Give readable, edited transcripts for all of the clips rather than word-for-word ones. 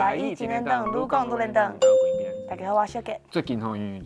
台語一連檔，愈講愈輪轉。大家好，我小杰。最近吼，因為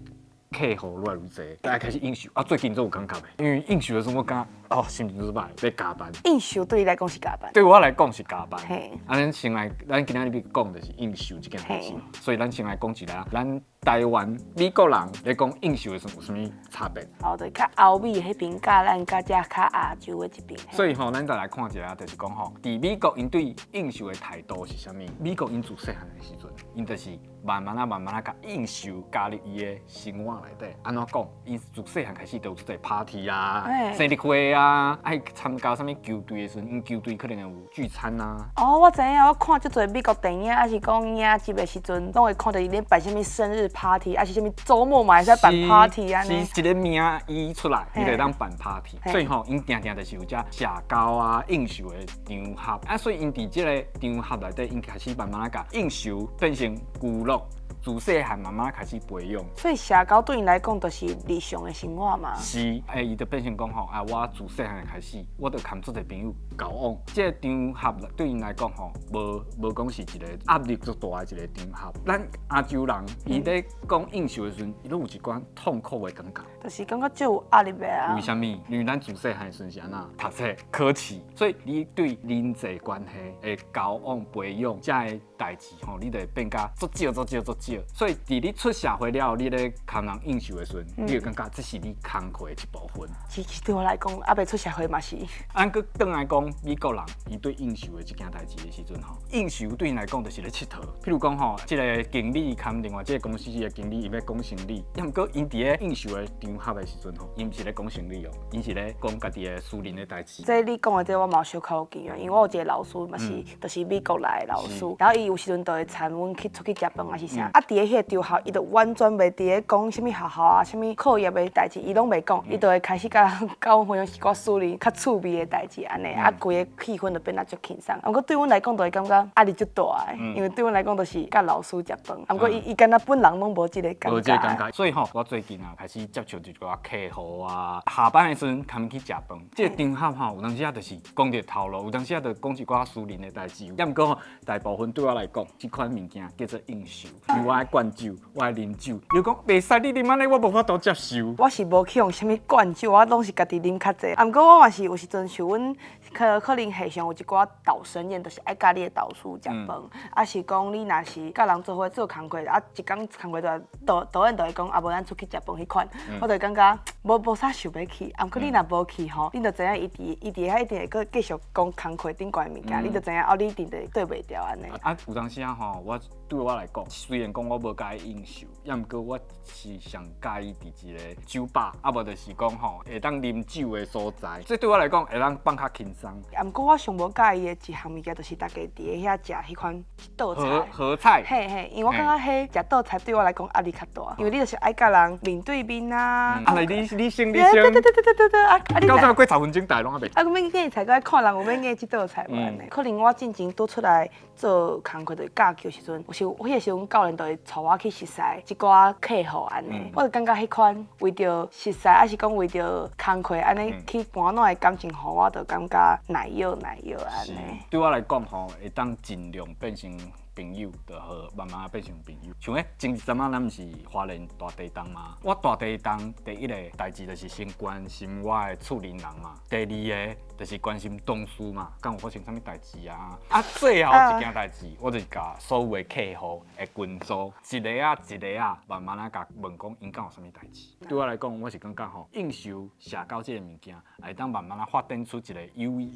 客戶愈來愈濟，大家開始應酬啊。最近做有感覺的，因為應酬的時陣我感覺哦，心情就是歹，欲加班。應酬對你來講是加班？對我來講是加班。嘿。啊，咱先來，咱今仔日欲講就是應酬這件代誌，所以咱先來講一下，咱台灣美國人咧講應酬的時陣有啥物差別？哦，對，較歐美彼邊佮咱佮遮較亞洲的這邊。所以吼，咱就來看一下，就是講吼，佇美國𪜶對應酬的態度是啥物？美國𪜶自細漢的時陣，𪜶就是慢慢仔、慢慢仔共應酬加入伊的生活內底。按怎講？𪜶自細漢開始就有這 party 啊、生日會啊，愛參加啥物球隊的時陣，𪜶球隊可能會有聚餐啊。哦，我知影，我看足濟美國電影，抑是講影集的時陣，攏會看著伊咧辦啥物生日 party，抑是啥物週末嘛會使辦 party 按呢。是一個名義出來，伊就會當辦 party。所以吼，𪜶定定就是有遮社交啊、應酬的場合。啊，所以𪜶佇這個場合內底，𪜶開始慢慢仔共應酬變成娛樂。自細漢慢慢開始培養。所以社交對𪜶來講，就是日常的生活嘛。是，欸，伊就變成講吼，啊，我自細漢開始，我就共足濟朋友交往。這個場合對𪜶來講吼，無無講是一個壓力足大的一個場合。咱亞洲人，伊咧講應酬的時陣，伊攏有一寡痛苦的感覺。就是感覺足有壓力的啊。為啥物？因為咱自細漢的時陣是按怎讀冊考試，所以你對人際關係的交往培養這个代誌吼，你就會變甲足少足少足少。所以佇你出社會了後，你咧共人應酬的時陣，你會感覺這是你工課的一部分。其實對我來講，猶未出社會嘛是。按閣轉來講，美國人伊對應酬的這件代誌的時陣吼，應酬對𪜶來講就是咧𨑨迌。譬如講吼，這個經理兼另外這個公司的經理，伊欲講生理，抑毋過𪜶佇咧應酬的場合的時陣吼，𪜶毋是咧講生理哦，𪜶是咧講家己的私人的代誌。這你講的這我嘛有小可有經驗，因為我有一個老師嘛是，就是美國來的老師，然後伊有時陣就會攙阮去出去食飯抑是啥，啊，佇咧彼个場合，伊就完全袂佇咧講啥物學校啊，啥物課業的代誌，伊攏袂講，伊就會開始共共阮分享一寡私人較趣味的代誌按呢，啊，規个氣氛就變得足輕鬆。毋過對阮來講，就會感覺壓力足大的，因為對阮來講，就是佮老師食飯，毋過伊伊敢若本人攏無這个感無這個覺。感覺。所以吼，我最近啊開始接觸一寡客戶啊，下班的時陣共𪜶去食飯，這個場合吼，有當時啊就是講著頭路，有當時啊就講一寡私人的代誌。抑毋過吼，大部分對我來講，這款物件叫做應酬，因為我愛灌酒，我愛啉酒。伊講袂使你啉按呢，我無法度接受。我是無去予啥物灌酒，我攏是家己啉較濟。啊，毋過我嘛是有時陣像阮可可能系上有一寡導生宴，就是愛佮你的導師食飯，抑是講你若是佮人做伙做工課，啊，一工工課就導導演就會講，啊，無咱出去食飯彼款，我就會感覺無無啥想欲去。啊，毋過你若無去吼，你就知影伊佇伊佇遐一定會閣繼續講工課頂懸的物件，你就知影哦，你一定會對袂牢按呢。啊，有當時啊吼，我對我來講，雖然講我無佮意應酬，抑毋過我是上佮意佇一個酒吧，啊無就是講吼會當啉酒的所在，這對我來講會當放較輕鬆。啊，毋過我上無佮意的一項物件，就是大家佇咧遐食彼款桌菜。合合菜。嘿嘿，因為我感覺彼食桌菜對我來講壓力較大，因為你就是愛佮人面對面啊。啊，來你你先你先。對對對對對對，啊啊你。到這過10分鐘，大攏猶未。啊，閣免夾菜，閣愛看人有欲夾這道菜無按呢？可能我進前拄出來做工課，就是教球時陣，有時彼个時陣教練就會帶我去熟似一寡客戶按呢，我就感覺彼款為著熟似，抑是講為著工課按呢去搬怎的感情，予我就感覺奶油奶油按呢。對我來講吼，會當盡量變成朋友，就好，慢慢變成朋友。像彼前一陣仔，咱毋是花蓮大地動嗎？我大地動第一個代誌就是先關心我的厝裡人嘛，第二个就是關心同事嘛，敢有發生啥物代誌啊？啊，最後一件代誌，我就是共所有的客戶的群組，一个仔一个仔，慢慢仔共問講𪜶敢有啥物代誌。對我來講，我是感覺吼，應酬社交這个物件，會當慢慢仔發展出一個友誼。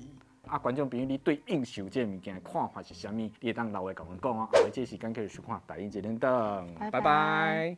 啊，觀眾朋友，你對應酬這个物件的看法是啥物？你會當留言共阮講哦。後這個時間繼續收看《台語一連檔》，拜拜。